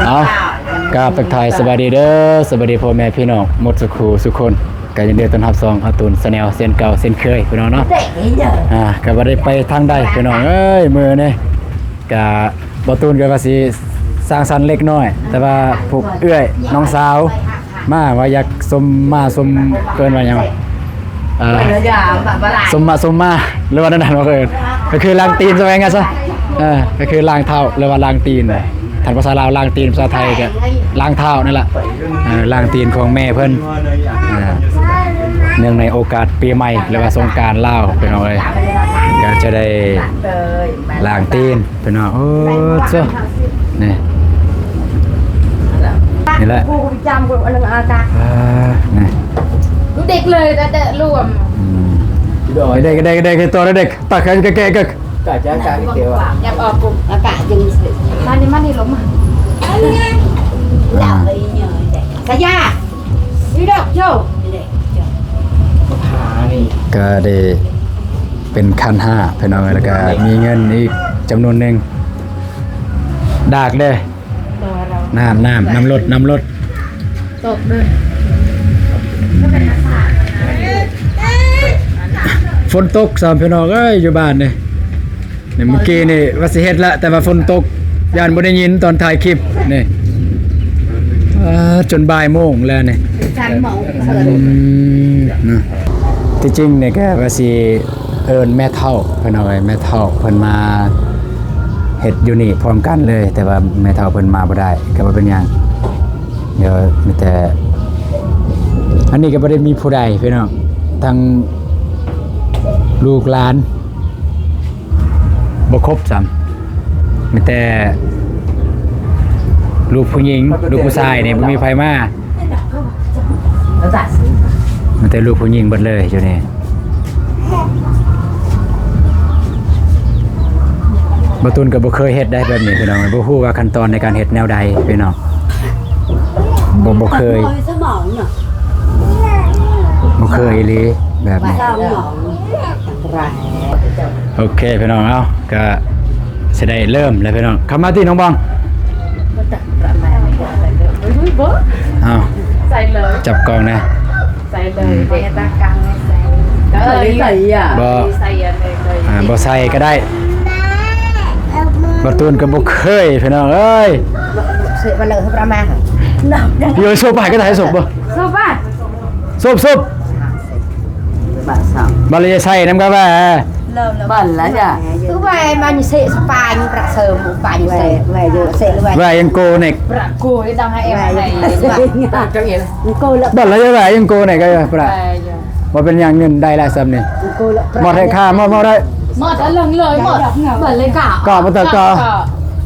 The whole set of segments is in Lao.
ເອົາ ກາບທັກທາຍສະບາຍດີເດີ ສະບາຍດີພໍ່ແມ່ພີ່ນ້ອງໝົດສູ່ຄູ່ສູ່ຄົນ ກໍຍິນດີຕ້ອນຮັບຊ່ອງອາຕູນ Channel ເຊັ່ນເກົ່າເຊັ່ນເຄີຍພີ່ນ້ອງເນາະ. ອ່າ ກໍບໍ່ໄດ້ໄປທາງໃດພີ່ນ້ອງເອີຍ ມື້ນີ້ກະ ບໍ່ຕູນກໍວ່າຊິສ້າງສັນເລັກນ້ອຍ ແຕ່ວ່າພວກເອື້ອຍນ້ອງສາວມາວ່າຢາກຊົມ ມາຊົມ ເອີ້ນວ່າຫຍັງ ເອີ ຊົມມາ ຊົມມາ ຫຼືວ່າແນວນັ້ນບໍ່ເອີ້ນ ກໍຄືລ້າງຕີນຊະວ່າງ່າຍຊະ ເອີ ກໍຄືລ້າງເທົ້າ ຫຼືວ່າລ້າງຕີນ ຄັນພາສາລາວລ້າງຕີນ ພາສາໄທກໍລ້າງເທົ້ານັ້ນລະ ເອີ ລ້າງຕີນຂອງແມ່ເພິ່ນ ເນື່ອງໃນໂອກາດປີໃໝ່ ຫຼືວ່າສົງການລາວ ພີ່ນ້ອງເອີຍ ກໍຈະໄດ້ລ້າງຕີນ ພີ່ນ້ອງ ໂອ້ ໂຊ ນີ້ ນີ້ແຫຼະ ອ່າ ນີ້ ລູກເດັກເລີຍ ແຕ່ລວມ ອືມ ເດັກ ເດັກ ເດັກ ເດັກ ຕົວເດັກ ຕັກໃຫ້ແກ່ໆ ກະຈະກະເກວ ຍັບອອກກຸມ ອາກາດຈຶ່ງ ມານີ້ ມານີ້ລົງມາ ສະຢາ ອີດອກໂຈ ກໍໄດ້ເປັນຂັນຫ້າ ພີ່ນ້ອງເອີຍ ແລ້ວກໍມີເງິນອີກຈຳນວນໜຶ່ງ ດາກເດີ້ ນ້ຳ ນ້ຳ ນ້ຳລົດ ນ້ຳລົດ ຕົກເດີ້ ຝົນຕົກຊ້ຳ ພີ່ນ້ອງເອີຍ ຢູ່ບ້ານນີ້ ນີ້ ເມື່ອກີ້ນີ້ວ່າຊິເຮັດລະ ແຕ່ວ່າຝົນຕົກ ຢ້ານບໍ່ໄດ້ຍິນຕອນຖ່າຍຄລິບນີ້ ອ່າ ຈົນບ່າຍໂມງແລ້ວນີ້ ສາມໂມງ ອືມ ນະ ທີ່ຈິງນີ້ກໍວ່າຊິເອີ້ນແມ່ເຖົ້າ ພີ່ນ້ອງເອີຍ ແມ່ເຖົ້າເພິ່ນມາເຮັດຢູ່ນີ້ພ້ອມກັນເລີຍ ແຕ່ວ່າແມ່ເຖົ້າເພິ່ນມາບໍ່ໄດ້ ກໍບໍ່ເປັນຫຍັງ ດຽວມີແຕ່ ອັນນີ້ກໍບໍ່ໄດ້ມີຜູ້ໃດພີ່ນ້ອງ ທັງລູກຫຼານ ບໍ່ຄົບຊ້ຳ ມີແຕ່ລູກຜູ້ຍິງ ລູກຜູ້ຊາຍນີ້ບໍ່ມີໃຜມາ ມີແຕ່ລູກຜູ້ຍິງເບິດເລີຍຢູ່ນີ້ ບ່າວຕູນກໍບໍ່ເຄີຍເຮັດໄດ້ແບບນີ້ພີ່ນ້ອງ ບໍ່ຮູ້ວ່າຂັ້ນຕອນໃນການເຮັດແນວໃດພີ່ນ້ອງ ບໍ່ ບໍ່ເຄີຍ ບໍ່ເຄີຍອີ່ຫຼີແບບນີ້ ໂອເຄພີ່ນ້ອງ ເອົາ ກະຊິໄດ້ເລີ່ມແລ້ວພີ່ນ້ອງ ເຂົ້າມາຕິນ້ອງບອງ ເອົາ ໃສ່ເລີຍ ຈັບກ້ອງແດ່ ໃສ່ເລີຍ ບໍ່ ອ່າ ບໍ່ໃສ່ກໍໄດ້ ບ່າວຕູນກໍບໍ່ເຄີຍພີ່ນ້ອງເອີຍ ເຊບາເລີປະມາ ໂຍໂຊບາກໍໄດ້ ໂຊບາ ໂຊບ ໂຊບ ບາລະຢາໃສ່ນຳກະວ່າ ບາລະຢາ ຄືວ່າມັນເຊສະປາຍປະເສີມປາຍເຊ ວ່າຍັງໂກເນັກ ປະໂກຍດັງໃຫ້ແອມໃຫ້ ບາລະຢາວ່າຍັງໂກເນັກກະປະ ບໍ່ເປັນຫຍັງ ເງິນໄດ້ລະສ່ຳນີ້ ໝົດໃຫ້ຂ້າ ໝົດ ໝົດໄດ້ ໝົດ ເອົາເລີຍ ໝົດ ໝົດເລີຍກະ ກະບໍ່ຕະກະ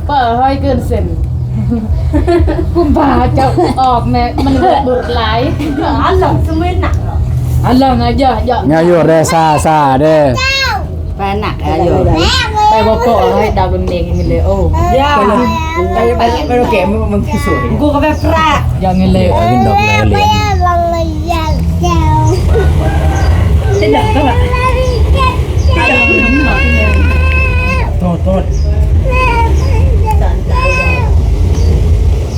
ເປີດໃຫ້ເກີນເສັ້ນ ກຸມພາເຈົ້າອອກແມ່ ມັນເບິດຫຼາຍ ອັນລອງສະມິນນະ ອັນລອງອະເຍາະເຍາະ ຍາຢູ່ເດີ ຊາຊາເດີ ປາໜັກອາຍຸ ໄປບໍ່ພໍໃຫ້ດາວເບິ່ງເດັກເຫັນເລີຍ ໂອ້ ຢ່າ ໄປ ໄປ ໄປໂລເກະ ມຶງ ມຶງທີ່ສຸດ ກູກໍແບບປາ ຢ່າເງິນເລີຍ ເອີ ເປັນດອກເລີຍ ເປັນດອກກໍວ່າ ໂທດ ໂທດ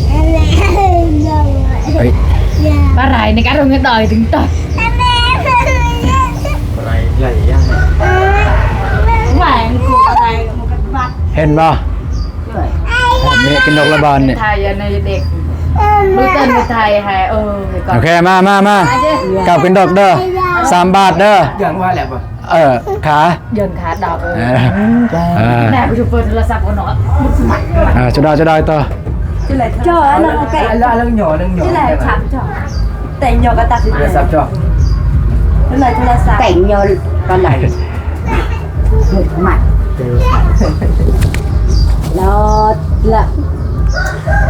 ເອີຍ ປາໄລນີ້ກະລົງກະດອຍເຖິງຕອຍ ປາໄລໃຫຍ່ຢ່າງ ແຫວງກູປາໄລ ເຫັນບໍ່? ເອີຍ ເມກະນົກລະບານນີ້ ຖ່າຍໃຫ້ເດັກ ລູກເຕັ້ນຖ່າຍໃຫ້ ເອີ ໂອເຄ ມາ ມາ ມາ ກັບກັນດອກເດີ ສາມບາດເດີ ຢ່າງວ່າແຫຼະບໍ່ ເອີ ຂາ ເດີນຂາດອກ ເອີ ເອີ ເອີ ແມ່ໄປເປີດໂທລະສັບກ່ອນເນາະ ເອີ ຈະໄດ້ ຈະໄດ້ຕໍ່ ຈະໄດ້ ເຈົ້າ ອັນນັ້ນແປະ ອັນນັ້ນຫຍໍ້ ອັນນັ້ນຫຍໍ້ ຈະໄດ້ຖາມເຈົ້າ ແຕ່ຫຍໍ້ກໍຕັດ ໂທລະສັບເຈົ້າ ຈະໄດ້ໂທລະສັບ ແຕ່ຫຍໍ້ປານໃດ ໝູກມັດ ລອດລະ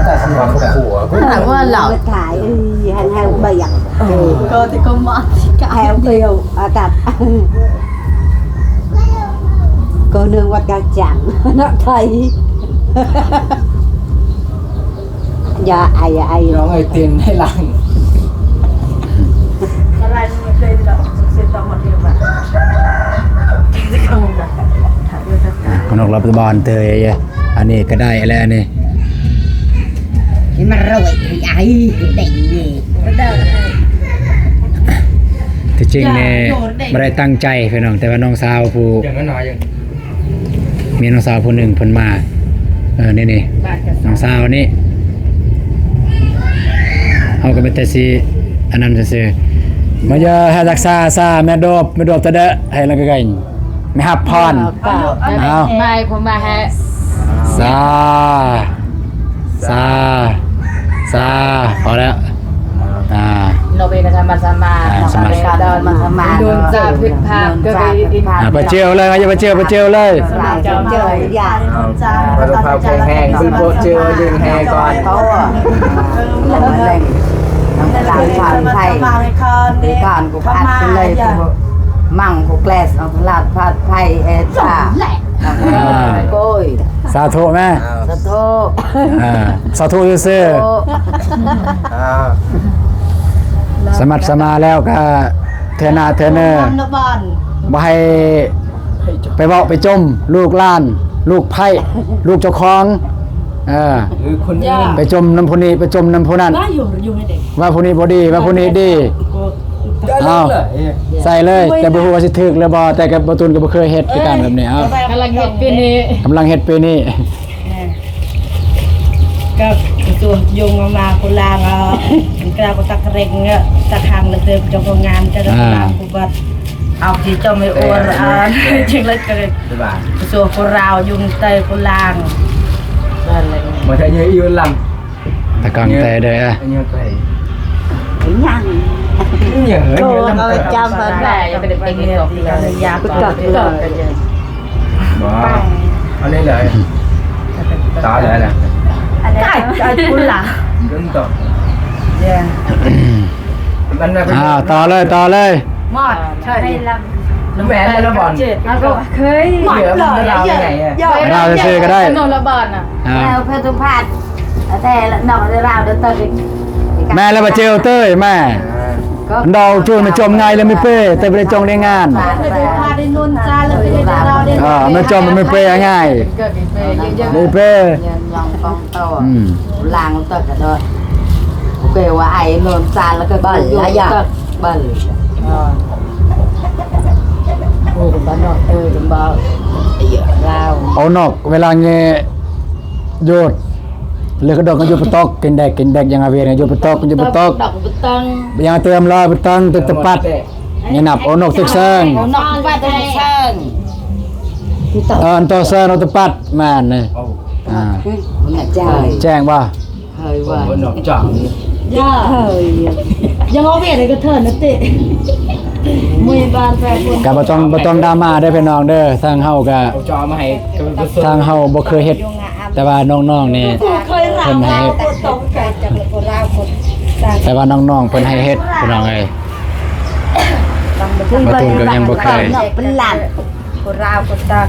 ແຕ່ສຳລັບຄົວ ຖ້າວ່າລາວ ມາຖ່າຍ ເອີ ໃຫ້ເຮົາເບິ່ງ ເອີ ກໍທີ່ກໍມາ ໃຫ້ເຮົາເບິ່ງ ອາກັດ ກໍເນື່ອງວ່າກາຈັງ ເນາະ ໄທ ຢ່າໄອ ຢ່າໄອ ນ້ອງເອີຍ ເຕັ້ນໃນຫຼັງ ຂະໜົມລັດຖະບານເຕີຍ ອັນນີ້ກໍໄດ້ແລ້ວ ອັນນີ້ ມາໂຣຍໄອ້ເດັກນີ້ ທີ່ຈິງນີ້ບໍ່ໄດ້ຕັ້ງໃຈພີ່ນ້ອງ ແຕ່ວ່ານ້ອງສາວຜູ້ ມີນ້ອງສາວຜູ້ໜຶ່ງເພິ່ນມາ ເອີ ນີ້ໆ ນ້ອງສາວນີ້ ເຮົາກໍມີແຕ່ຊິອັນນັ້ນຊື່ໆ ມາເຢີ ຮັກສາສາ ແມ່ໂດບ ແມ່ໂດບຕະເດະ ໃຫ້ລະກະໄກ ແມ່ຮັບພອນ ເອົາ ມາໃຫ້ ສາ ສາ ສາ ພໍແລ້ວ ອ່າ ໂນເວນະທຳມະສະມາ ອ່າ ສະມາ ໂດນສາບຜິດພາດ ໂດນສາບຜິດພາດ ອ່າ ປະເຈີເລີຍ ປະເຈີ ປະເຈີເລີຍ ເຈີ ເຈີ ຢ່າ ສຸຂະພາບແຂງແຮງ ຄືພວກເຈີດຶງແຮກ່ອນ ເອີ ເລື່ອງມະເລັງ ນ້ຳຕານ ຜ່ານໄພ ການ ກູອັດ ກູເລີຍ ກູມັງ ກູແກລສ ເອົາຕະຫຼາດ ຜ່ານໄພ ເອຊາ ອ່າ ໂອ້ຍ ສາທຸແມ່ ສາທຸ ອ່າ ສາທຸຊື່ໆ ອ່າ ສະໝັດສະໝາແລ້ວກະເທື່ອໜ້າເທື່ອເນີ ບໍ່ໃຫ້ໄປເວົ້າໄປຈົ່ມລູກຫຼານ ລູກໃພ້ ລູກເຈົ້າຂອງ ເອີ ໄປຈົ່ມນຳຜູ້ນີ້ ໄປຈົ່ມນຳຜູ້ນັ້ນ ວ່າຜູ້ນີ້ບໍ່ດີ ວ່າຜູ້ນີ້ດີ ເອົາ ໃສ່ເລີຍ ແຕ່ບໍ່ຮູ້ວ່າຊິຖືກຫຼືບໍ່ ແຕ່ກໍບໍ່ ຕູນກໍບໍ່ເຄີຍເຮັດຄືກັນແບບນີ້ ເອົາ ກຳລັງເຮັດປີນີ້ ກຳລັງເຮັດປີນີ້ ກໍກະຊວງຍົງມາໂຄລາງ ເອົາ ກະກະຕັກເລັງ ຕັກຮັງລະເຕີມເຈົ້າຂອງງານ ກະລະ ອ່າ ໂອເຄ ເຈົ້າໄມ່ອວນ ເອີ ອ່າ ຈັ່ງເລີຍ ກະກະຊວງໂຄລາວ ຍຸງເຕີໂຄລາງ ມາແທ້ເຍອີວັນຫຼັງ ຕະກັງແຕ່ເດີ ຍັງ ຍັງ ໂຕ ເອົາໄວ້ຈຳເພິ່ນ ບໍ່ ອັນນີ້ເລີຍ ຕາເລີຍນະ ອັນນີ້ ໄກ່ ໄກ່ພຸ້ນລະ ເດີນຕໍ່ ເຢ້ ມັນ ອ່າ ຕໍ່ເລີຍ ຕໍ່ເລີຍ ໝົດ ໃຊ່ ແມ່ນແລ້ວບໍ່ ເຮົາກໍເຄີຍ ໝົດເລີຍ ລາວຊື່ໆກໍໄດ້ ນອນລະບານນະ ອ່າ ແລ້ວເພິ່ນສຳພາດ ແຕ່ລະນອກລາວເດີເຕີຍ ແມ່ລະບໍ່ເຈີເຕີຍແມ່ ດອກຈູນມາຈົ່ມງ່າຍລະມີເປ້ ແຕ່ບໍ່ໄດ້ຈົ່ງໄດ້ງານ ເອີ ມາຈົ່ມມີເປ້ງ່າຍ ມີເປ້ ອືມ ລາງເຕີຍກະດອກ ເປ້ວ່າໄອນອນຊານລະກະບັນລະຍາ ບັນ ເອີ ໂອ້ ບັນນອກເຕີຍ ບັນ ລາວ ເອົານອກເວລາແງ ໂຍດ ເລີກກະດອກກະຢູ່ປະຕອກ ກິນແດກ ກິນແດກ ຍັງອາເວນ ຢູ່ປະຕອກ ຢູ່ປະຕອກ ດອກປະຕັງ ຍັງເຕີມລອຍປະຕັງ ເຕີມຕະປັດ ຍັງນັບ ໂອ ນົກຕຶກເຊີງ ນົກປະຕະເຊີງ ເອີ ໂຕເຊີງ ນົກຕະປັດ ແມ່ນເລີຍ ອ່າ ແຈ້ງບໍ່ ເຮີຍວ່າ ນົກຈັງ ເຮີຍ ຍັງເອົາເວນໃຫ້ກະເທີນນະຕິ ມວຍບານແປດຄົນ ກະບໍ່ຕ້ອງ ບໍ່ຕ້ອງດຣາມາເດີພີ່ນ້ອງເດີ ທາງເຮົາກະ ທາງເຮົາບໍ່ເຄີຍເຮັດ ແຕ່ວ່ານ້ອງໆນີ້ເພິ່ນໃຫ້ເຮັດ ແຕ່ວ່ານ້ອງໆເພິ່ນໃຫ້ເຮັດພີ່ນ້ອງເອີຍ ບາງຄົນກໍຍັງບໍ່ເຄີຍ ເປັນຫຼານ ຄົນລາວຄົນຕັກ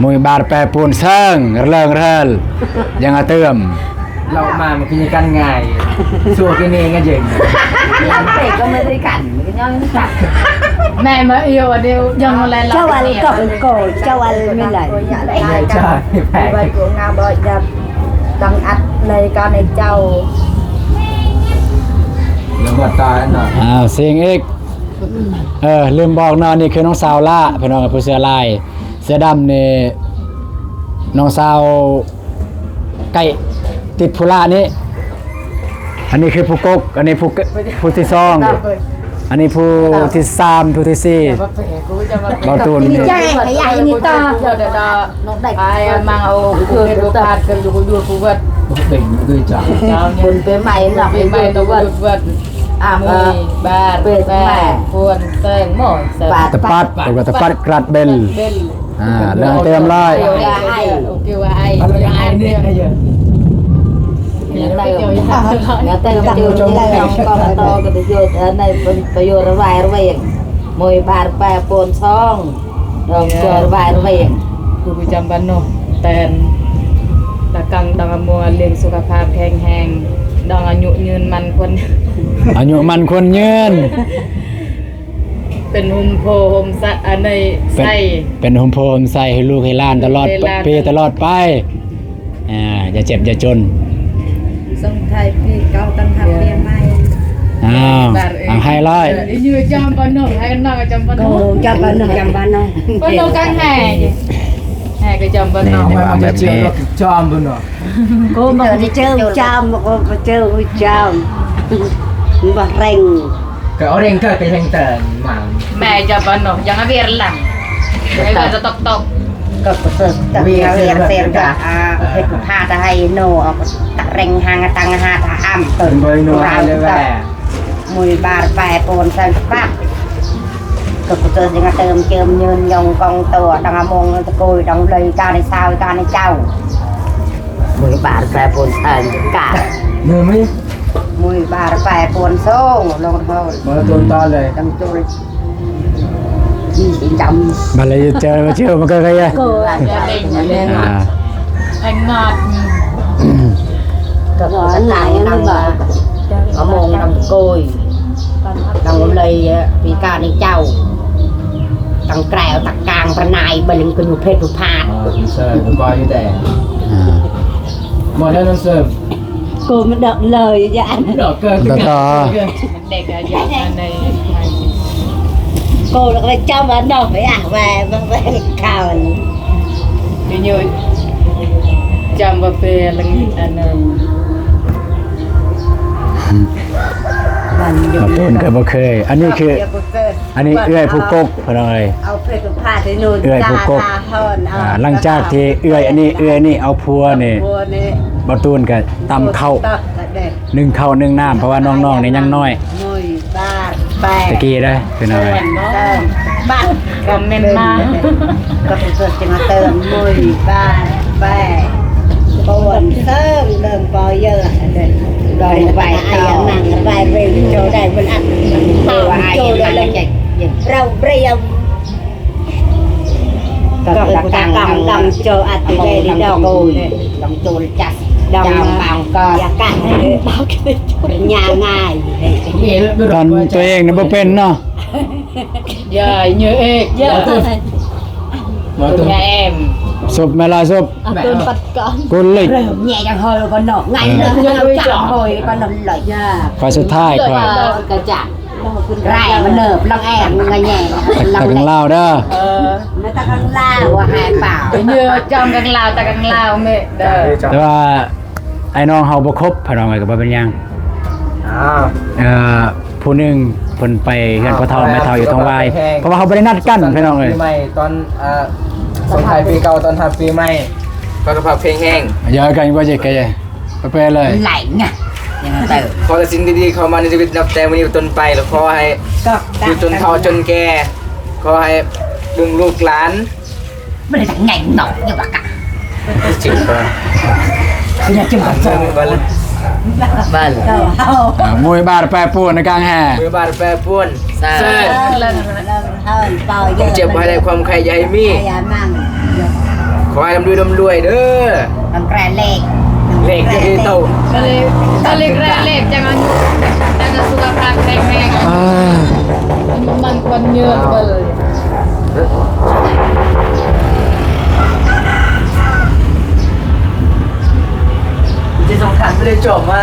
ມຸຍບາດແປປູນເຊີງ ເລີງເຮີລ ຍັງອາເຕີມ ເລົ່າມາມັນຄືກັນງ່າຍ ຊົ່ວຄືນີ້ງະເຢັງ ເປັນກໍເໝືອນກັນ ແມ່ມາອີກ ອັນນີ້ຍັງບໍ່ແລນ ເຈົ້າອັນກໍເປັນໂກ ເຈົ້າອັນມີຫຼາຍ ໃຊ່ ໃຊ່ ໃບກວງງາມບໍ່ຈັບ ຕັ້ງອັດເລີຍກໍໃນເຈົ້າ ຍັງບໍ່ຕາຍນະ ອ້າວ ຊິງອີກ ເອີ ລືມບອກເນາະ ນີ້ຄືນ້ອງສາວຫຼ້າ ພີ່ນ້ອງ ຜູ້ເສື້ອລາຍ ເສື້ອດຳນີ້ ນ້ອງສາວ ໃກ້ຕິດຜູ້ຫຼ້ານີ້ ອັນນີ້ຄືຜູ້ກົກ ອັນນີ້ຜູ້ ຜູ້ທີສອງ ອັນນີ້ຜູ້ທີສາມ ຜູ້ທີສີ່ ເບົາຕູນນີ້ ໃຫຍ່ໃຫຍ່ນີ້ຕາ ອ້າຍມັງເອົາຜູ້ເຮັດບໍ່ພາດກັນຢູ່ຢູ່ຜູ້ເບິດ ເປັນໄປໃໝ່ນະ ເປັນໄປໃໝ່ນະ ເບິດ ອາ ເອີ ມີບາດ ເປັນແມ່ ແມ່ ຄວນແຊງໝໍ ຕະປັດ ຕະປັດ ກະຕະປັດກະລັດເບັນ ອ່າ ເລື່ອງເຕີມລາຍ ໂອເຄວ່າໄອ ໂອເຄວ່າໄອ ແລ້ວແຕ່ ແລ້ວແຕ່ ປະໂຫຍດ ໃນປະໂຫຍດ ປະໂຫຍດລະຫວ່າງ ໂມຍບາດແປປູນຊອງ ດອກເກີລະຫວ່າງ ຄືປະຈຳວັນເນາະ ແຕ່ນ ຕະກັງ ດອງອາມົວ ລ້ຽງສຸຂະພາບແຂງແຮງ ດອງອາຍຸຍືນໝັ້ນຄວນ ອາຍຸໝັ້ນຄວນຍືນ ເປັນຮົ່ມໂພຮົ່ມສະ ອັນໃດ ເປັນ ໃສ ເປັນຮົ່ມໂພຮົ່ມໄຊໃຫ້ລູກໃຫ້ຫຼານຕະຫຼອດ ໃຫ້ຫຼານ ປີຕະຫຼອດໄປ ອ່າ ຢ່າເຈັບຢ່າຈົນ ໄທປີເກົ່າຕ້ອນຮັບປີໃໝ່. ອ້າວ ເອົາໃຫ້ຮ້ອຍ ເອີ ຢູ່ຈອມປານົກ ໃຫ້ນອກຈອມປານົກ ໂກຈອມປານົກ ຈອມປານົກ ປານົກກັນແຫ່ ແຫ່ກໍຈອມປານົກ ນີ້ ນີ້ວ່າແບບນີ້ ຈອມປານົກ ໂກມາເຈີຈອມ ໂກມາເຈີຈອມ ບໍ່ເລັ່ງ ກະເອົາເລັ່ງ ກະເລັ່ງເຕີນມາ ແມ່ຈອມປານົກ ຍັງເວຍຫຼັງ ແມ່ກໍຈະຕົກໆ ກໍເຕີນ ເວຍເຕີນ ອາ ເຮັດພາດໃຫ້ໂນ ຕະເລັ່ງຫາງຕັງຫາທະອຳ ເຕີນ ໂນ ເລີຍແວ່ Mười ba rưỡi bốn sớm teppat. Kơ cô tơ sing tơm chơm nhơn nhông kong tua, đang mông tơ côi, đang lây ca này sao, ca này chau. Mười ba rưỡi bốn sớm teppat. Nơ mi? Mười ba rưỡi bốn sông, lòng thôi. Mà tuần ta lệ. Đang côi. ບັດລະເຈີມາເຈີມັນກໍກະຍາ ກໍອາ ແພງງອດ ກໍອັນໄນນຳ ອາໂມງນຳໂກຍ ນຳເລີຍ ປີການີ້ເຈົ້າ ຕັ້ງແກວຕັກກາງປະນາຍ ບະລິງກະຢູ່ເພັດຜູ້ພາດ ເອີ ເຊີນ ກໍຢູ່ແຕ່ ອາ ໝົດແລ້ວນະເຊີນ ໂກມັນດອກເລີຍ ຢ່າອັນດອກເກີນ ດອກ ເດັກອາຍຸອັນໃດ ໂກລະໄປຈຳວ່ານອກໄປອະ ແວ່ເບິ່ງໄປຂ່າວນີ້ ໄປຢູ່ຈຳວ່າເປັນອັນນັ້ນ ບາງຄົນກໍບໍ່ເຄີຍ ອັນນີ້ຄື ອັນນີ້ເອື້ອຍຜູ້ກົກ ພີ່ນ້ອງເອີຍ ເອົາເພິ່ນພາໄປໂນ່ນ ເອື້ອຍຜູ້ກົກ ອ່າ ຫຼັງຈາກທີ່ເອື້ອຍອັນນີ້ ເອື້ອຍນີ້ເອົາຜົວນີ້ ບ່າວຕູນກໍຕຳເຂົ້າ ໜຶ້ງເຂົ້າໜຶ້ງນ້ຳ ເພາະວ່ານ້ອງໆນີ້ຍັງນ້ອຍ ຕະກີ້ເດ້ພີ່ນ້ອງເອີຍ ບັດຄອມເມັນມາ ກໍເພິ່ນຈະມາເຕີມ mười ba rưỡi bốn sớm ເລີ່ມປໍເຢີຍ ລອງໄປຕໍ່ ໄປເວໂຈໄດ້ເພິ່ນອັດ ເອົາໄປ ໂຈໄດ້ ເຮົາເບຣຍ Kơ kơ kang dang cho ati le di dong. Dong chul chas. Dong bang kơ. Ya kah. Nya ngai. ຕອນຕົວເອງນະບໍ່ເປັນເນາະ ຢາຍເຍເອກ ຢາຍ ມາຕຸນ ຍາແອມ ສົບແມ່ລາສົບ ຕຸນປັດກອນ ກຸນລິ ເລີ່ມແຍ່ຈັງເຮີຍກໍນອກ ໄງເລີຍ ເລີຍຈະເຮີຍກໍນອກເລີຍ ຍາ ຂ້ອຍສຸດທ້າຍຂ້ອຍ ກະຈະ ແຣມັນເລີບລັງແອງມັນກະແຍ່ ຕັກກັງລາວເດີ ເອີ ມາຕັກກັງລາວວ່າຫາຍເປົ່າ ເອີ ຈອມກັງລາວ ຕັກກັງລາວເມເດີ ແຕ່ວ່າອ້າຍນ້ອງເຮົາບໍ່ຄົບ ພີ່ນ້ອງເອີຍ ກໍບໍ່ເປັນຫຍັງ ເອີ ຜູ້ໜຶ່ງເພິ່ນໄປເຮືອນພໍ່ເຖົ້າແມ່ເຖົ້າຢູ່ທົ່ງວາຍ ເພາະວ່າເຮົາບໍ່ໄດ້ນັດກັນ ພີ່ນ້ອງເອີຍ ປີໃໝ່ຕອນ ເອີ ສົ່ງທ້າຍປີເກົ່າຕ້ອນຮັບປີໃໝ່ ສຸຂະພາບແຂງແຮງ ຢ່າກັນວ່າຈະກະ ປະແປເລີຍ ໄຫຼງະ ຍັງເຕີ ຂໍແຕ່ສິ່ງດີໆເຂົ້າມາໃນຊີວິດ ນັບແຕ່ມື້ນີ້ເປັນຕົ້ນໄປ ແລະ ຂໍໃຫ້ຢູ່ຈົນເຖົ້າຈົນແກ່ ຂໍໃຫ້ເບິ່ງລູກຫຼານ ບໍ່ໄດ້ຈັກໄງເນາະ ຢູ່ວ່າກະ ຈຶ່ງກໍ ຄືຢາກຈຶ່ງກໍ ບ້ານ ອ່າ ມວຍບາດແປປວນໃນກາງແຫ່ ມວຍບາດແປປວນ ເຊີນ ເລີງ ເລີງ ເອີ ເປົ່າເຈັບບໍ່ໃຫ້ໄດ້ ຄວາມໄຂ້ຢ່າໃຫ້ມີ ຢ່າມັງ ຂໍໃຫ້ລ່ຳລວຍ ລ່ຳລວຍເດີ ນຳແກຣເລກ ເລກຈະໄດ້ເຕົ້າ ກະເລກ ກະເລກແກຣເລກ ຈັ່ງອັນ ຈັ່ງສຸຂະພາບແຂງແຮງ ອາ ອາຍຸໝັ້ນຂວັນຍືນເບີ ທີ່ສຳຄັນບໍ່ໄດ້ຈອມມາ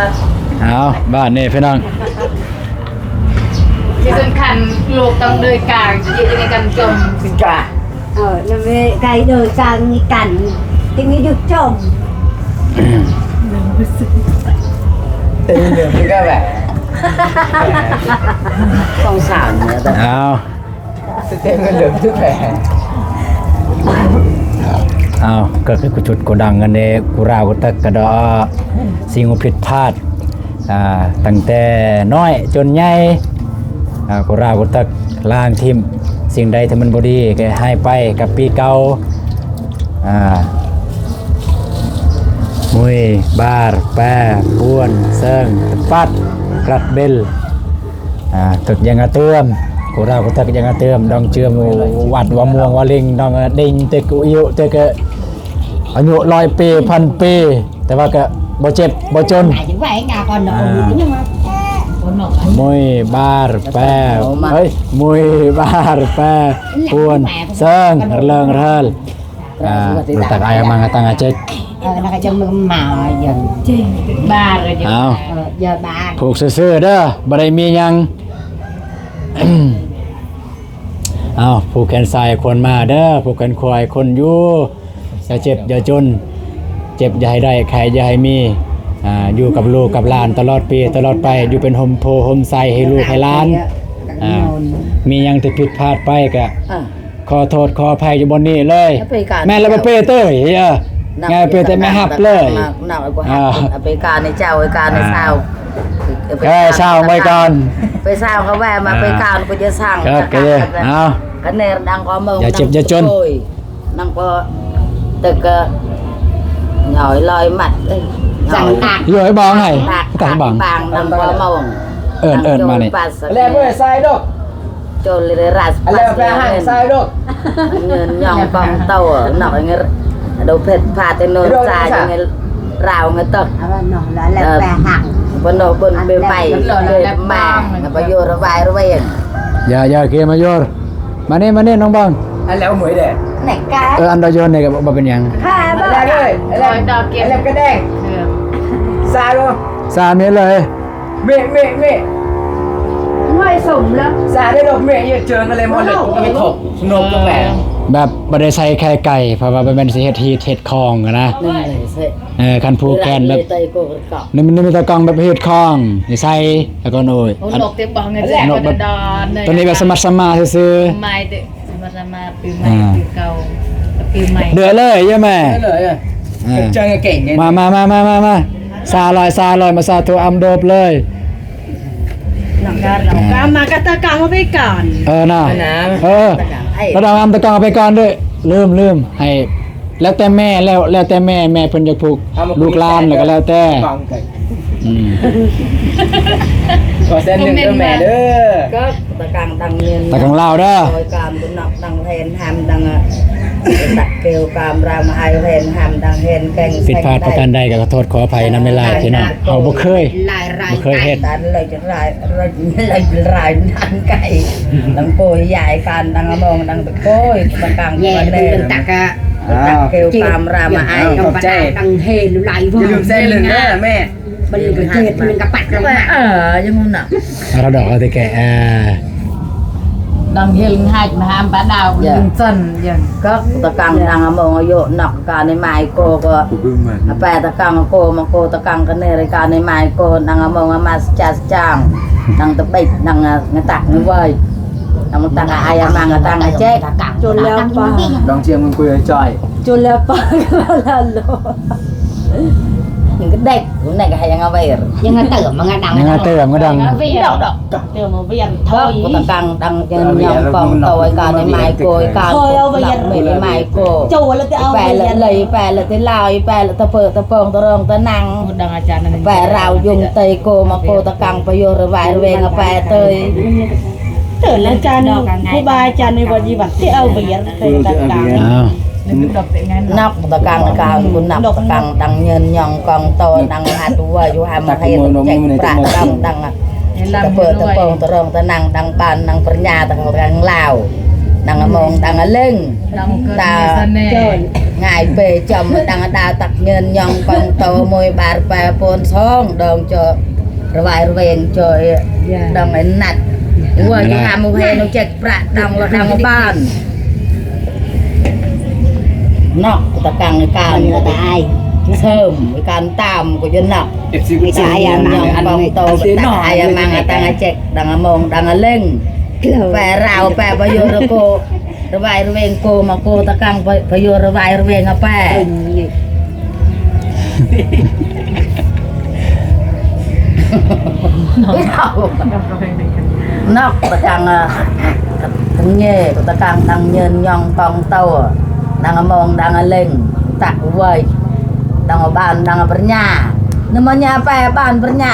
ເອົາ ບາດນີ້ພີ່ນ້ອງ ທີ່ສຳຄັນ ລູກຕ້ອງເດີນກາງ ຈະເຮັດຈັ່ງໃດກັນຈົມ ກາ ເອີ ນະເວ ໄກເດີນກາງມີກັນ ທີ່ມີຢູ່ຈົມ ເອີ ເດີນຄືກັນແຫຼະ ສອງສາມເນາະ ເອົາ ສະເຕັມເດີນຄືແຜ ເອົາ ກໍຄືກູຈຸດກູດັງກັນເດ້ ກູຣາວກູຕັກກະເດາະ ສິ່ງຜິດພາດ ອ່າ ຕັ້ງແຕ່ນ້ອຍຈົນໃຫຍ່ ອ່າ ກູຣາວກູຕັກ ລ້າງຖິ້ມສິ່ງໃດທີ່ມັນບໍ່ດີ ກໍໃຫ້ໄປກັບປີເກົ່າ ອ່າ ມຸຍ ບາຣ ແປ ປວນ ເຊີງ ຕະປັດ ກລັດເບລ ອ່າ ຕຶກຍັງອາເຕີມ ກູຣາວກູຕັກຍັງອາເຕີມ ດອງເຈື່ອມ ວັດວາມ່ວງວາລິງ ດອງເດັງ ຕຶກອຸຍຸ ຕຶກ ອາຍຸຮ້ອຍປີ ພັນປີ ແຕ່ວ່າກໍບໍ່ເຈັບບໍ່ຈົນ ມຸຍ ບາຣ ແປ ເອີຍ ມຸຍ ບາຣ ແປ ປວນ ເຊີງ ເລີງ ເຮີລ ອ່າ ຕັກອາຍມັງ ຕັງອາເຈັກ ເອີ ແລ້ວກໍຈະມຶມມາຢູ່ ເອີ ຢ່າບາດ ເອົາ ເອີ ຢ່າບາດ ຜູກຊື່ໆເດີ ບໍ່ໄດ້ມີຫຍັງ. ເອົາ ຜູກແຂນຊ້າຍຄົນມາເດີ ຜູກແຂນຂວາຄົນຢູ່ ຢ່າເຈັບຢ່າຈົນ ເຈັບຢ່າໃຫ້ໄດ້ ໄຂ້ຢ່າໃຫ້ມີ ອ່າ ຢູ່ກັບລູກກັບຫຼານຕະຫຼອດປີຕະຫຼອດໄປ ຢູ່ເປັນຮົ່ມໂພຮົ່ມໄຊໃຫ້ລູກໃຫ້ຫຼານ ອ່າ ມີຫຍັງທີ່ຜິດພາດໄປກະ ຂໍໂທດຂໍອະໄພຢູ່ບ່ອນນີ້ເລີຍ. ແມ່ນລະບໍ່ເປ້ເຕີຍ ເອີ ງ່າຍເປ້ເຕີຍແມ່ຮັບເລີຍ. ເອົາໄປການໃຫ້ເຈົ້າ ໄປການໃຫ້ຊາວ ເອີ ຊາວໄວ້ກ່ອນ ໄປຊາວເຂົາແວ່ມາ ໄປການກໍຈະສັ່ງ ເອົາ ຄະແນນດັງກໍເມົາ ຢ່າເຈັບຢ່າຈົນ ນັງກໍຕຶກກໍຫຍ້ອຍລອຍມັດ ສັ່ງຕັກ ຢູ່ໃຫ້ບອງໃຫ້ ຕັກບັງ ນັງກໍເມົາ ເອີ້ນ ເອີ້ນມານີ້ ແລ້ວບໍ່ໃສ່ດອກ ໂຈລເລຣາສ ແລ້ວໄປຫາໃສ່ດອກ ເງິນຍອງກອງໂຕ ນອກເງິນ ໂດເພັດພາເຕໂນຊາ ເງິນລາວເງິນຕອກ ເອົານອກແລ້ວແປຫັກ ເອີ ບໍ່ນອກເບິ່ງເບໄປ ເບມາ ປະໂຫຍດລະວາຍລະເວງ ຢ່າ ຢ່າເກມາໂຍ ມານີ້ ມານີ້ນ້ອງບັງ ອັນແລ້ວເມື່ອຍແດ່ ເອີ ອັນດອຍໂຍນນີ້ກໍບໍ່ເປັນຫຍັງ ແລ້ວເລີຍ ແລ້ວກະແດງ ຊາໂລ ຊາເມເລີຍ ເມ ເມ ເມ ງ້ອຍສົມລະ ສາໄດ້ດອກເມ ເຢີເຈີນະເລມອນເລັດ ກໍໄປຂອບສະໜົບກັບແປ ແບບບໍ່ໄດ້ໃສ່ໄຂ່ໄກ່ ເພາະວ່າມັນຊິເຮັດຮີດເຮັດຄອງຫັ້ນນະ ເອີ ຄັນຜູກແຂນແບບ ນີ້ ນີ້ມີແຕ່ກອງແບບຮີດຄອງນີ້ໃສ່ ແລ້ວກໍໂອ້ຍ ໂອ້ ອັນ ນົກເຕັມບັງ ໂຕນີ້ແບບສະໝັດສະໝານຊື່ໆ ມາມາ ປີໃໝ່ ອ່າ ປີເກົ່າ ປີໃໝ່ ເດືອເລີຍ ເຢີແມ່ ເດືອເລີຍ ອ່າ ຈັງເກັ່ງ ມາ ມາ ມາ ມາ ມາ ມາ ສາລອຍ ສາລອຍ ມາສາທຸອຳໂດບເລີຍ ກາມາກະຕະກາງເອົາໄປກ່ອນ ເອີນະ ເອີ ລະດັບອຳຕະກາງເອົາໄປກ່ອນເດີ ລືມ ລືມ ໃຫ້ ແລ້ວແຕ່ແມ່ ແລ້ວ ແລ້ວແຕ່ແມ່ ແມ່ເພິ່ນຢາກຜູກລູກຫຼານ ແລ້ວກໍແລ້ວແຕ່ ອືມ ຂໍແສນໜຶ່ງເດີແມ່ເດີ ຕະກາງຕັງເງິນ ຕະກາງລາວເດີ ການບຸນນອກ ດັ່ງແຮນຮຳ ດັ່ງ ຕັກເກວກາມຣາມໄອແຮນຮຳ ດັ່ງແຮນແກງ ຜິດພາດປະການໃດກໍຂໍໂທດຂໍອະໄພນຳຫຼາຍໆ ພີ່ນ້ອງ ເຮົາບໍ່ເຄີຍ ບໍ່ເຄີຍເຮັດ ລາຍລາຍນານໄກ ດັງໂກຍຢາຍການ ດັງອະມອງ ດັງຕະໂກຍ ປະກາງ ແຍ່ ເລີຍ ຕັກກະ ຕັກເກວກາມຣາມໄອ ຂອບໃຈ ດັງເຮລາຍວາ ຢ່າລືມແຊນເລີຍເດີແມ່ ມັນກໍເຈັບ ມັນກໍປັດລົງມາ ເອີ ຢ່າງນັ້ນນະ ອາລະດອກເອົາແຕ່ແກ່ ເອີ ດັງເຮລຫາຍມະຫາມປາດາວ ເອີ ຍິງຊັ້ນ ຍັງກໍຕະກັງ ດັງອະມອງອະໂຍນອກກາໃນໄມ້ໂກກໍ ອະແປຕະກັງໂກມະໂກຕະກັງກະເນລະກາໃນໄມ້ໂກ ດັງອະມອງອະມາສະຈາສະຈາງ ດັງຕະເບັກ ດັງງະຕັກງະເວີຍ ດັງມັນຕັງອາຍອະມັງອະຕັງອາແຈກ ຈົນແລ້ວປາ ດັງຈຽງມັນກຸຍຈອຍ ຈົນແລ້ວປາ ລາໂລ ຍັງກະເດັກ ແນກະໃຫ້ຍັງອາເວຣ ຍັງກະເຕີມມັນກະດັງ ຍັງກະເຕີມມັນກະດັງ ເຕີມມາວຽນ ໂທຍ ຕະກັງ ດັງຍອງກອງໂຕຍກາໃນໄມ້ໂກຍກາ ໂທຍເອົາວຽນ ໄມ້ໂກ ໂຈລະເຕີມເອົາວຽນ ແປລະເລີຍ ແປລະເຕີລາວ ແປລະຕະເປີຕະປອງຕະຣອງຕະນັງ ແປລາວຍົງເຕີໂກມະໂກຕະກັງປະໂຍດລະວາຍລະເວງອະແປເຕີຍ ເຕີນອາຈານ ຄູບາອາຈານໃນວັດຢູ່ວັດທີ່ເອົາວຽນ ເຕີນຕ່າງໆ ອ້າວ ນອກຕະກັງກາງ ຄຸນນອກຕະກັງ ດັງເງິນຍອງກອງໂຕ ດັງອາຕຸວາຍຸຫາມະເຮນ ເຈັກປະດັງ ດັງຕະເປີຕະປອງຕະຣອງຕະນັງ ດັງປານ ດັງປະຍາ ຕະກັງລາວ ດັງອະມອງ ດັງອະເລັງ ຕາງ່າຍເປຈອມ ດັງອະດາວ ຕັກເງິນຍອງກອງໂຕ ມວຍບາດແປໂປນສອງ ດອງໂຈ ລະວາຍລະເວງໂຈ ດອງໄອນັດ ອາຍຸຫາມະເຮນ ເຈັກ ປະດັງລະດັງບານ ນອກຕະກັງການ ເສີມການຕາມ ກໍຈະນອກ ເອັຟຊີ ຍອງກອງໂຕ ຕະອາຍອາມັງອາຕັງອາເຈັກ ດັງອະມອງ ດັງອະເລັງ ແປລາວ ແປປະໂຍດລະໂກ ລະວາຍລະເວງໂກມະໂກຕະກັງ ພະໂຍດລະວາຍລະເວງອະແປ ນອກຕະກັງ ເງ ຕະກັງດັງເງິນຍອງກອງໂຕ ດັງອະມອງ ດັງອະເລັງ ຕັກໄວ ດັງອະບານ ດັງອະປະຍາ ນະມະຍາແປບານປະຍາ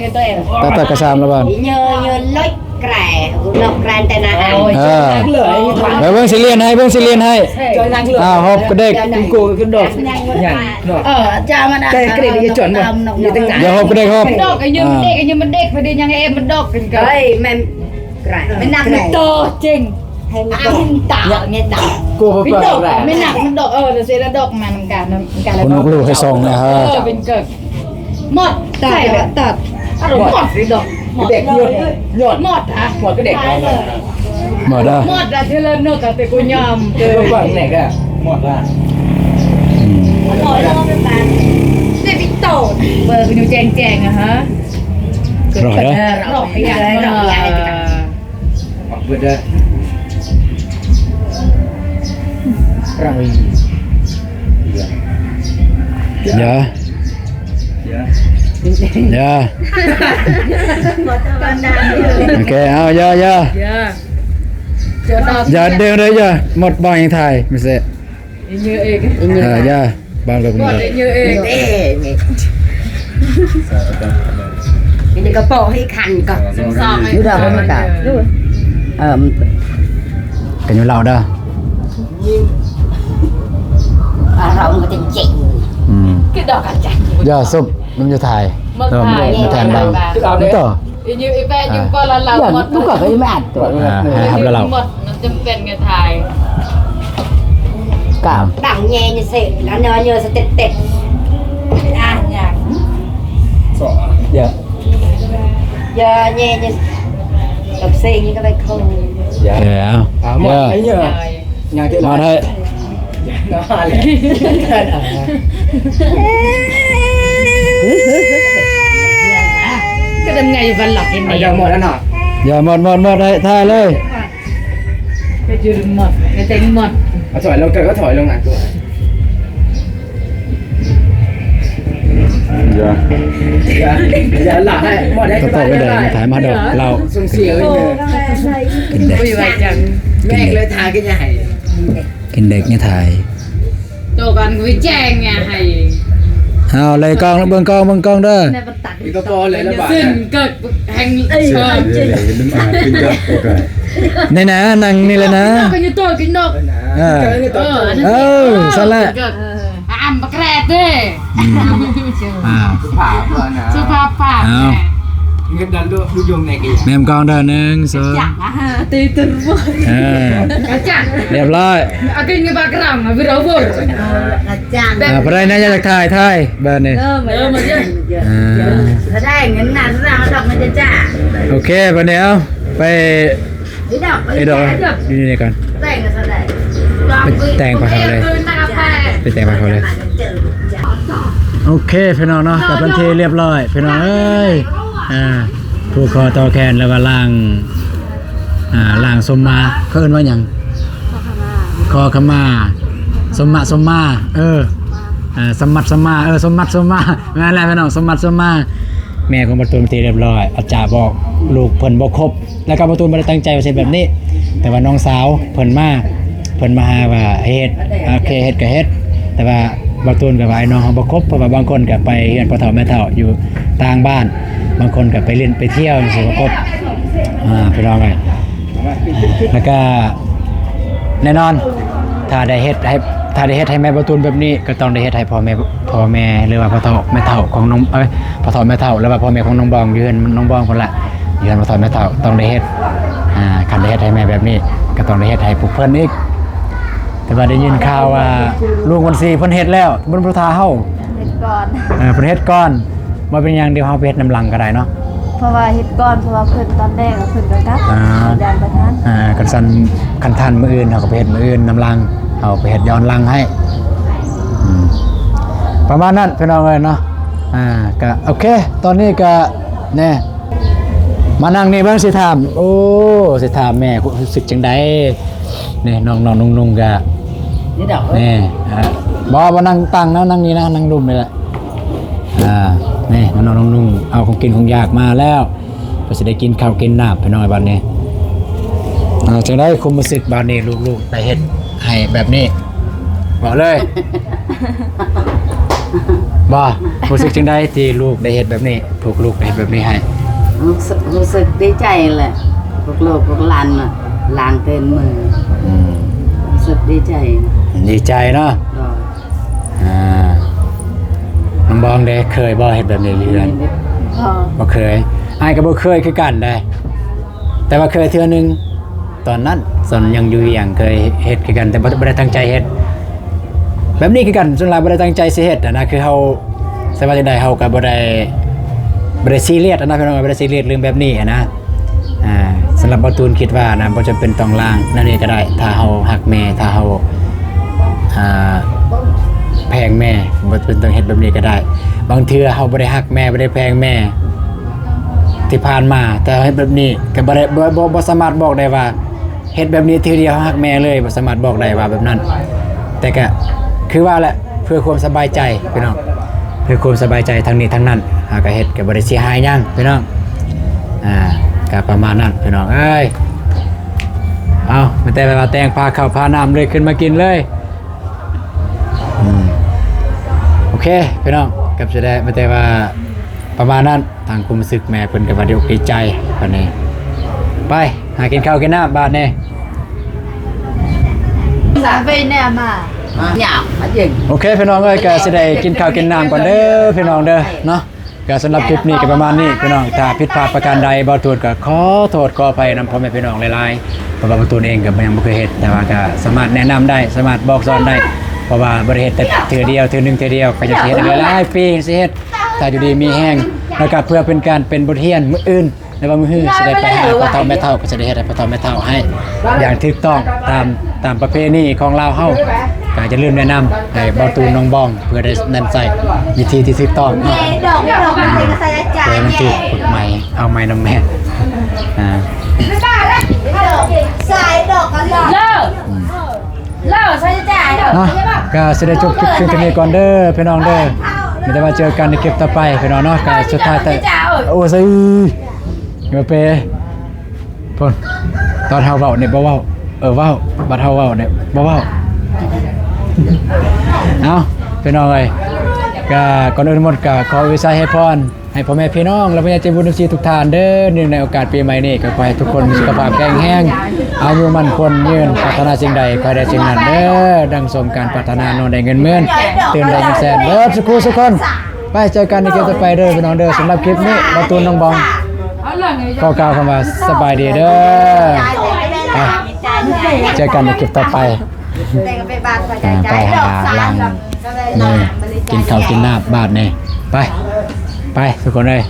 ນີ້ກໍຕົວເອງ ໄປ ໄປກະຊາມລະບາດ ເຍີ ເຍີລົດແກຣ ນອກແກຣນແຕ່ນາອາ ເອີ ໄປເບິ່ງຊິລຽນໃຫ້ ເບິ່ງຊິລຽນໃຫ້ ອ່າ ຮອບກະເດັກ ເອີ ຈາມັນ ແຕ່ເກຣດຢູ່ຈອນບໍ່ ດຽວຮອບກະເດັກ ຮອບ ດອກ ອາຍຸມັນເດັກ ອາຍຸມັນເດັກ ພໍດີຍັງເອມັນດອກກັນ ເອີຍ ແມ່ນ ແມ່ນນັກມັນໂຕເຈັງ ໃຫ້ມັນ ອ່າ ຕາ ເນຍ ຕາ ກູບໍ່ເປີດແລ້ວ ແມ່ນນັກມັນດອກ ເອີ ແລ້ວເສຍແລ້ວດອກມານຳກັນ ນຳກັນ ຄົນນອກລູກໃຫ້ສອງນະ ເອີ ເປັນເກີດ ໝົດ ຕາຍ ໃສ່ແລ້ວ ຕາຍ ໝົດ ໝົດຊິດອກ ໝົດ ເດັກ ຍອດ ຍອດ ໝົດ ອ່ະ ໝົດກະເດັກ ໝົດ ອ່ະ ໝົດລະ ເທື່ອລະນົກ ແຕ່ກູຍອມ ເອີ ໝົດລະ ອືມ ເດບິໂຕ ເບີກຢູ່ແຈ້ງໆ ອະຮະ ລອກເດີ ລອກ ເອີ ອອກເບິດເດີ ຣາວີ ຢ່າ ຢ່າ ໂອເຄ ເອົາ ຢ່າ ຢ່າ ຢ່າ ຢ່າເດີນເດີ ຢ່າ ໝົດ ບໍ່ໃຫ້ຖ່າຍ ໄມ່ເສຍ ເອີ ຢ່າ ບາງເລື່ອງມັນກໍ ເອີ ນີ້ກະເປາະໃຫ້ຄັນກໍ ຢູ່ດອກມັນກະ ເອີ ມັນ ກັນຢູ່ເລົ່າເດີ ອາ ເຮົາມັນກໍເຈັງໆ ອືມ ຄືດອກກັນຈັກ ຢ່າສຸບ ມັນຈະຖ່າຍ ມາຖ່າຍ ເອີ ມາແທນບາງ ຄືເອົາເດີ ຕໍ່ ອີ ອີແປະຢູ່ກໍລະລາວໝົດ ມັນກໍ ກໍຍັງບໍ່ອັດຕົວ ອ່າ ໃຫ້ຮັບລະລາວ ໝົດ ມັນຈຳເປັນໄງຖ່າຍ ກໍດັງແຍ່ຢູ່ເສະ ແລ້ວເນີເນີສະເຕັດເຕັດ ອ່ານຫຍັງ ເອີ ຢ່າແຍ່ຢູ່ ກັບເຊງນີ້ກໍໄປເຂົ້າ ຢ່າ ເອີ ເອົາ ໝົດ ເອີ ໄອ້ເຫີ ຫຍັງເຈົ້າ ມາໄດ້ ກໍທຳໄງຢູ່ບ້ານຫຼັກເຫັນ ຢ່າໝົດແລ້ວເນາະ ຢ່າໝົດ ໝົດ ໝົດ ໄດ້ ຖ່າຍເລີຍ ກໍຢູ່ໝົດ ກໍເຕັມໝົດ ເອົາຖອຍລົງ ກໍຖອຍລົງ ອ່ະ ຢ່າ ຢ່າ ຢ່າຫຼາຍ ໝົດ ກໍຕອບໄດ້ ມາຖ່າຍມາດອກ ເລົ່າ ສົ່ງເສຍເລີຍ ເປັນເດັກ ບໍ່ວ່າຈັ່ງ ແມ່ເລີຍ ຖ່າຍກໍຢ່າໃຫ້ ກິນເດັກນີ້ຖ່າຍ ໂຕກັນກໍແຈ້ງຫຍັງໃຫ້ ເອົາເລີຍກ້ອງ ເບິ່ງກ້ອງ ເບິ່ງກ້ອງເດີ ແມ່ນບໍ່ຕັດ ກໍພໍແລ້ວລະບາດ ເສັ້ນກໍແຮງ ເອີຍ ເອີ ເຈົ້າ ເຈົ້າ ເຈົ້າ ເຈົ້າ ເຈົ້າ ໃນນະ ນັ່ງນີ້ແຫຼະນະ ກໍຢູ່ໂຕະກິນດອກ ເອີ ເອີ ເອີ ເອີ ຊັ້ນແຫຼະ ເອີ ອາມປະແກຣດເດ້ ອືມ ອ່າ ສຸພາບເນາະ ສຸພາບປາກ ເອົາ ເງິນດັນລູກ ລູກຍົງແນ່ ແນມກ້ອງເດີ ໜຶ່ງ ສອງ ຕີຕື່ນ ເອີ ກະຈັກ ຮຽບຮ້ອຍ ອາກິນກັບປາກກະລັງ ວິລາວົນ ກະຈັກ ອ່າ ຜູ້ໃດນະ ຢາກຖ່າຍ ຖ່າຍ ບາດນີ້ ເອີ ມາເດີ ອ່າ ສະແດງເງິນນະ ສະແດງດອກ ມັນຈະຈ້າ ໂອເຄ ບາດນີ້ເອົາ ໄປ ໄອ້ດອກ ໄອ້ດອກ ຢູ່ນີ້ກ່ອນ ແຕ່ງກັນສະແດງ ໄປແຕ່ງປາກເຂົາເລີຍ ໄປແຕ່ງປາກເຂົາເລີຍ ໂອເຄ ພີ່ນ້ອງເນາະ ກໍເປັນທີ່ຮຽບຮ້ອຍ ພີ່ນ້ອງເອີຍ ອ່າ ຜູກຄໍຕໍ່ແຂນ ຫຼືວ່າລ້າງ ອ່າ ລ້າງສົມມາ ເຂົາເອີ້ນວ່າຫຍັງ? ຂໍຂະມາ ຂໍຂະມາ ສົມມະສົມມາ ເອີ ອ່າ ສົມມັດສົມມາ ເອີ ສົມມັດສົມມາ ແມ່ນແລ້ວພີ່ນ້ອງ ສົມມັດສົມມາ ແມ່ຂອງບ່າວຕູນເປັນທີ່ຮຽບຮ້ອຍ ອາດຈະບອກລູກເພິ່ນບໍ່ຄົບ ແລ້ວກໍບ່າວຕູນບໍ່ໄດ້ຕັ້ງໃຈວ່າຊິເຮັດແບບນີ້ ແຕ່ວ່ານ້ອງສາວເພິ່ນມາ ເພິ່ນມາຫາວ່າໃຫ້ເຮັດ ໂອເຄ ເຮັດກໍເຮັດ ແຕ່ວ່າບ່າວຕູນກໍວ່າໃຫ້ນ້ອງເຮົາບໍ່ຄົບ ເພາະວ່າບາງຄົນກໍໄປເຮືອນພໍ່ເຖົ້າແມ່ເຖົ້າຢູ່ຕ່າງບ້ານ ບາງຄົນກໍໄປຫຼິ້ນໄປທ່ຽວຈັ່ງຊີ້ບໍ່ຄົບ ອ່າ ພີ່ນ້ອງເອີຍ ແລ້ວກະແນ່ນອນ ຖ້າໄດ້ເຮັດໃຫ້ ຖ້າໄດ້ເຮັດໃຫ້ແມ່ບ່າວຕູນແບບນີ້ ກໍຕ້ອງໄດ້ເຮັດໃຫ້ພໍ່ແມ່ ພໍ່ແມ່ ຫຼືວ່າພໍ່ເຖົ້າແມ່ເຖົ້າຂອງນ້ອງ ເອີຍ ພໍ່ເຖົ້າແມ່ເຖົ້າ ຫຼືວ່າພໍ່ແມ່ຂອງນ້ອງບອງ ຢູ່ເຮືອນນ້ອງບອງພຸ້ນລະ ຢູ່ເຮືອນພໍ່ເຖົ້າແມ່ເຖົ້າ ຕ້ອງໄດ້ເຮັດ ອ່າ ຄັນໄດ້ເຮັດໃຫ້ແມ່ແບບນີ້ ກໍຕ້ອງໄດ້ເຮັດໃຫ້ພວກເພິ່ນອີກ ແຕ່ວ່າໄດ້ຍິນຂ່າວວ່າລຸງວັນຊີເພິ່ນເຮັດແລ້ວ ເພິ່ນບໍ່ຖ້າເຮົາ ເຮັດກ່ອນ ເອີ ເພິ່ນເຮັດກ່ອນ ບໍ່ເປັນຫຍັງ ດຽວເຮົາໄປເຮັດນຳຫຼັງກໍໄດ້ເນາະ ເພາະວ່າເຮັດກ່ອນ ເພາະວ່າເພິ່ນຕອນແລກເພິ່ນກໍກັບ ອ່າ ຢ້ານບໍ່ທັນ ອ່າ ຄັນຊັ້ນ ຄັນທັນມື້ອື່ນ ເຮົາກໍໄປເຮັດມື້ອື່ນນຳຫຼັງ ເຮົາໄປເຮັດຍ້ອນຫຼັງໃຫ້ ອືມ ປະມານນັ້ນພີ່ນ້ອງເອີຍເນາະ ອ່າ ກໍໂອເຄ ຕອນນີ້ກໍ ແນ່ ມານັ່ງນີ້ເບິ່ງ ຊິຖາມ ໂອ້ ຊິຖາມແມ່ ຮູ້ສຶກຈັ່ງໃດ? ນີ້ ນ້ອງໆ ນຸ່ງໆ ກະ ນີ້ດອກ ນີ້ ອ່າ ບໍ່ ບໍ່ນັ່ງຕັ້ງນະ ນັ່ງນີ້ນະ ນັ່ງລຸ່ມນີ້ແຫຼະ ອ່າ ນີ້ ນ້ອງໆ ນຸ່ງໆ ເອົາຂອງກິນຂອງຢາກມາແລ້ວ ກໍຊິໄດ້ກິນເຂົ້າກິນນ້ຳ ພີ່ນ້ອງ ບັດນີ້ ອ່າ ຈັ່ງໃດຄວາມຮູ້ສຶກບາດນີ້ ລູກໆ ໄດ້ເຮັດໃຫ້ແບບນີ້ ເວົ້າເລີຍ ບໍ່ ຮູ້ສຶກຈັ່ງໃດທີ່ລູກໄດ້ເຮັດແບບນີ້? ພວກລູກໄດ້ເຮັດແບບນີ້ໃຫ້ ຮູ້ສຶກ ຮູ້ສຶກດີໃຈແຫຼະ ພວກລູກພວກຫຼານນະ ລ້າງຕີນມື ອືມ ຮູ້ສຶກດີໃຈ ດີໃຈເນາະ ໂດຍ ອ່າ ນ້ອງບອງເດ້ ເຄີຍບໍ່ເຮັດແບບນີ້ຢູ່ເຮືອນ? ບໍ່ ບໍ່ເຄີຍ ອ້າຍກໍບໍ່ເຄີຍຄືກັນເດ້ ແຕ່ວ່າເຄີຍເທື່ອໜຶ່ງ ຕອນນັ້ນ ຕອນຍັງຢູ່ວຽງເຄີຍເຮັດຄືກັນ ແຕ່ບໍ່ ບໍ່ໄດ້ຕັ້ງໃຈເຮັດ ແບບນີ້ຄືກັນ ສ່ວນຫຼາຍບໍ່ໄດ້ຕັ້ງໃຈຊິເຮັດຫັ້ນນະ ຄືເຮົາ ຊິວ່າຈັ່ງໃດ ເຮົາກໍບໍ່ໄດ້ ບໍ່ໄດ້ຊີຣຽສຫັ້ນນະ ພີ່ນ້ອງ ບໍ່ໄດ້ຊີຣຽສເລື່ອງແບບນີ້ຫັ້ນນະ ອ່າ ສຳລັບບ່າວຕູນຄິດວ່ານະ ບໍ່ຈຳເປັນຕ້ອງລ້າງແນວນີ້ກໍໄດ້ ຖ້າເຮົາຮັກແມ່ ຖ້າເຮົາ ອ່າ ແພງແມ່ ບໍ່ຈຳເປັນຕ້ອງເຮັດແບບນີ້ກໍໄດ້ ບາງເທື່ອເຮົາບໍ່ໄດ້ຮັກແມ່ ບໍ່ໄດ້ແພງແມ່ ທີ່ຜ່ານມາ ແຕ່ເຮົາເຮັດແບບນີ້ກໍບໍ່ໄດ້ ບໍ່ ບໍ່ ບໍ່ສາມາດບອກໄດ້ວ່າ ເຮັດແບບນີ້ເທື່ອດຽວເຮົາຮັກແມ່ເລີຍ ບໍ່ສາມາດບອກໄດ້ວ່າແບບນັ້ນ ແຕ່ກະຄືວ່າແຫຼະ ເພື່ອຄວາມສະບາຍໃຈພີ່ນ້ອງ ເພື່ອຄວາມສະບາຍໃຈທັງນີ້ທັງນັ້ນ ເຮົາກະເຮັດກະບໍ່ໄດ້ເສຍຫາຍຫຍັງພີ່ນ້ອງ ອ່າ ກະປະມານນັ້ນພີ່ນ້ອງເອີຍ ເອົາ ມີແຕ່ວ່າແຕ່ງພາເຂົ້າພານ້ຳເລີຍ ຂຶ້ນມາກິນເລີຍ ອືມ ໂອເຄພີ່ນ້ອງ ກັບສະແດງ ມີແຕ່ວ່າປະມານນັ້ນ ທາງຄວາມຮູ້ສຶກແມ່ເພິ່ນກໍວ່າດີອົກດີໃຈປານນີ້ ໄປຫາກິນຂ້າວກິນນ້ຳບາດນີ້ ສາເວແນມາ ໂອເຄພີ່ນ້ອງເອີຍ ກໍຊິໄດ້ກິນຂ້າວກິນນ້ຳກ່ອນເດີພີ່ນ້ອງເດີເນາະ ກໍສຳລັບຄລິບນີ້ກໍປະມານນີ້ພີ່ນ້ອງ ຖ້າຜິດພາດປະການໃດ ບ່າວຕູນກໍຂໍໂທດຂໍອະໄພນຳພໍ່ແມ່ພີ່ນ້ອງຫຼາຍໆ ເພາະວ່າບ່າວຕູນເອງກໍຍັງບໍ່ເຄີຍເຮັດ ແຕ່ວ່າກໍສາມາດແນະນຳໄດ້ ສາມາດບອກສອນໄດ້ ເພາະວ່າບໍ່ໄດ້ເຮັດແຕ່ເທື່ອດຽວ ເທື່ອໜຶ່ງເທື່ອດຽວ ກໍຢາກຊິເຮັດຫຼາຍໆປີ ຊິເຮັດ ຖ້າຢູ່ດີມີແຮງ ແລ້ວກໍເພື່ອເປັນການເປັນບົດຮຽນ ມື້ອື່ນ ຫຼືວ່າມື້ຮືຊິໄດ້ໄປຫາພໍ່ເຖົ້າແມ່ເຖົ້າ ກໍຈະໄດ້ເຮັດໃຫ້ພໍ່ເຖົ້າແມ່ເຖົ້າໃຫ້ຢ່າງຖືກຕ້ອງ ຕາມ ຕາມປະເພນີຂອງລາວເຮົາ ກໍຢ່າລືມແນະນຳໃຫ້ບ່າວຕູນນ້ອງບອງ ເພື່ອໄດ້ນຳໃຊ້ວິທີທີ່ຖືກຕ້ອງເນາະ ເພື່ອໃຫ້ມັນຖືກກົດໝາຍ ເອົາໄມ້ນຳແມ່ ອ່າ ເນາະ ກໍຊິໄດ້ຈົບຄລິບພຽງເທົ່ານີ້ກ່ອນເດີພີ່ນ້ອງເດີ ມີແຕ່ວ່າເຈີກັນໃນຄລິບຕໍ່ໄປພີ່ນ້ອງເນາະ ກໍສຸດທ້າຍແຕ່ ໂອ້ຍ ເອີ ເປ ເພິ່ນ ຕອນເຮົາເວົ້ານີ້ບໍ່ເວົ້າ ເອີ ເວົ້າ ບັດເຮົາເວົ້ານີ້ບໍ່ເວົ້າ ເອົ້າ ພີ່ນ້ອງເອີຍ ກໍກ່ອນອື່ນໝົດກໍຂໍອວຍໄຊໃຫ້ພອນ ໃຫ້ພໍ່ແມ່ພີ່ນ້ອງ ແລະ ຜູ້ໃຫຍ່ໃຈບຸນເອັຟຊີທຸກທ່ານເດີ. ເນື່ອງໃນໂອກາດປີໃໝ່ນີ້ ກໍຂໍໃຫ້ທຸກຄົນມີສຸຂະພາບແຂງແຮງ ອາຍຸໝັ້ນຂວັນຍືນ ປາດຖະໜາສິ່ງໃດ ຂໍໃຫ້ໄດ້ສິ່ງນັ້ນເດີ. ດັ່ງສົມການປາດຖະໜາ ນອນໄດ້ເງິນໝື່ນ ຕື່ນໄດ້ເງິນແສນ ເບິດສຸຂູສຸຄົນ. ໄປເຈີກັນໃນຄລິບຕໍ່ໄປເດີພີ່ນ້ອງເດີ. ສຳລັບຄລິບນີ້ ບ່າວຕູນ ນ້ອງບອງ ຂໍກ່າວຄຳວ່າສະບາຍດີເດີ. ໄປ ເຈີກັນໃນຄລິບຕໍ່ໄປ. ໄປຫາຫຼັງນີ້ ກິນເຂົ້າກິນນ້ຳບາດນີ້. ໄປ ໄປທຸກຄົນເອີຍ.